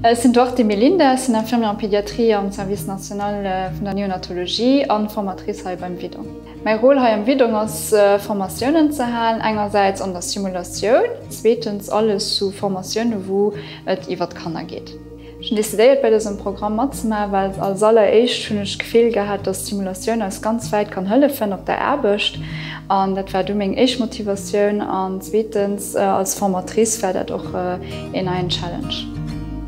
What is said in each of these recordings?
Ech sinn Duarte Melinda, ech sinn Infirmière en pédiatrie am Service national vun der Neonatologie an Formatrice hei beim Widong. Mäi Rôle hei am Widong ass Formatiounen ze halen, engersäits an der Simulatioun, zweetens alles zu Formatioune wou et iwwer d'Kanner geet. Ech hunn decidéiert bei dësem Programm matzemaachen, well als alleréischt hunn ech d'Gefill gehat, dass d'Simulatioun eis ganz wäit kann hëllefen op der Aarbecht an dat war du meng éischt Motivatioun an zweetens als Formatrice war dat och een neien Challenge.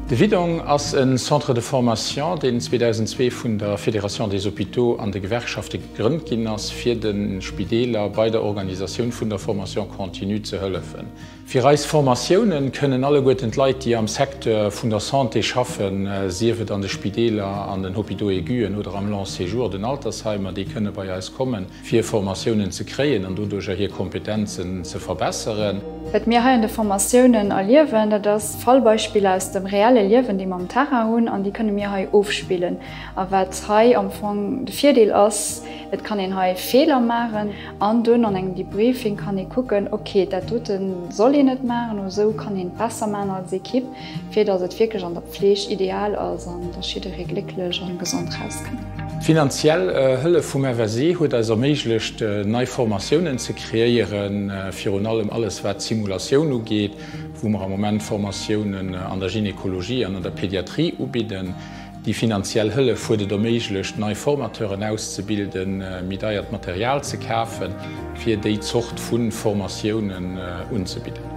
De Widong ass e Centre de formation, deen 2002 vun der Fédération des Hôpitaux an de Gewerkschafte gegrënnt ginn ass, fir de Spideeler bei der Organisatioun vun der Formation continue ze hëllefen. Fir eis Formatiounen kënnen alleguerten d'Leit, déi am Secteur vun der Santé schaffen, sief et an de Spideeler, an den Hôpitaux aiguën oder am Long Séjour, den Altersheimer, déi kënne bei eis kommen, fir Formatiounen ze kréien an doduercher hir Kompetenzen ze verbesseren. Wat mir hei an de Formatiounen erliewen, dat ass Fallbeispiller aus dem reelle Liewen, déi mer um Terrain hunn an déi kënne mir hei ofspillen. A wat hei am Fong de Virdeel ass, et kann een hei Feeler maachen. An dunn an engem Debriefing kann ee kucken, ok, dat dote soll een net maachen oder esou kann een et besser maachen als Ekipp, fir datt et wierklech an der Pfleeg ideal ass an datt jidderee glécklech a gesond rauskënnt. D'finanziell Hëllef vum FSE huet eis erméiglecht, nei Formatiounen ze kreéieren, virun allem alles wat d'Simulatioun ugeet, wou mer am Moment Formatiounen an der Gynekologie an an der Pediatrie ubidden. Déi finanziell Hëllef huet et erméiglecht, nei Formateuren auszebilden, méi deiert Material ze kafen, fir déi Zort vu Formatiounen unzebidden.